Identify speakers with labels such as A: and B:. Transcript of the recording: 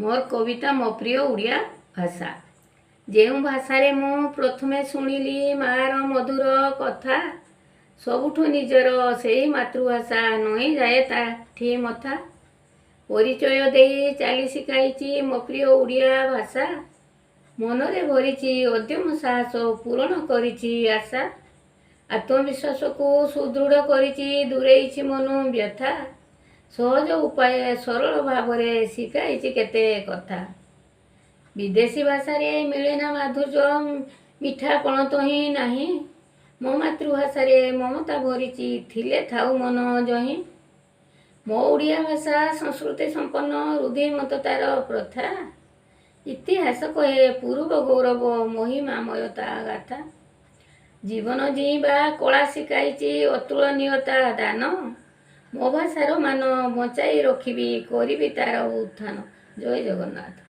A: ମୋର କବିତା ମୋ ପ୍ରିୟ ଓଡ଼ିଆ ଭାଷା। ଯେଉଁ ଭାଷାରେ ମୁଁ ପ୍ରଥମେ ଶୁଣିଲି ମାଆର ମଧୁର କଥା, ସବୁଠୁ ନିଜର ସେଇ ମାତୃଭାଷା ନଇଁ ଯାଏ ତାଠି ମଥା। ପରିଚୟ ଦେଇ ଚାଲି ଶିଖାଇଛି ମୋ ପ୍ରିୟ ଓଡ଼ିଆ ଭାଷା। ମନରେ ଭରିଛି ଅଦ୍ୟମ ସାହସ, ପୂରଣ କରିଛି ଆଶା। ଆତ୍ମବିଶ୍ୱାସକୁ ସୁଦୃଢ଼ କରିଛି, ଦୂରେଇଛି ମନ ବ୍ୟଥା। ସହଜ ଉପାୟ ସରଳ ଭାବରେ ଶିଖାଇଛି କେତେ କଥା। ବିଦେଶୀ ଭାଷାରେ ମିଳେ ନା ମାଧୁର୍ଯ୍ୟ, ମିଠାପଣ ତ ହିଁ ନାହିଁ। ମୋ ମାତୃଭାଷାରେ ମମତା ଭରିଛି, ଥିଲେ ଥାଉ ମନ ଯହିଁ। ମୋ ଓଡ଼ିଆ ଭାଷା ସଂସ୍କୃତି ସମ୍ପନ୍ନ, ରୁଧିମତ ତାର ପ୍ରଥା। ଇତିହାସ କହେ ପୂର୍ବ ଗୌରବ, ମହିମାମୟ ତା ଗାଥା। ଜୀବନ ଜୀଇଁବା କଳା ଶିଖାଇଛି ଅତୁଳନୀୟତା ଦାନ। ମୋ ଭାଷାର ମାନ ବଞ୍ଚାଇ ରଖିବି, କରିବି ତାର ଉତ୍ଥାନ। ଜୟ ଜଗନ୍ନାଥ।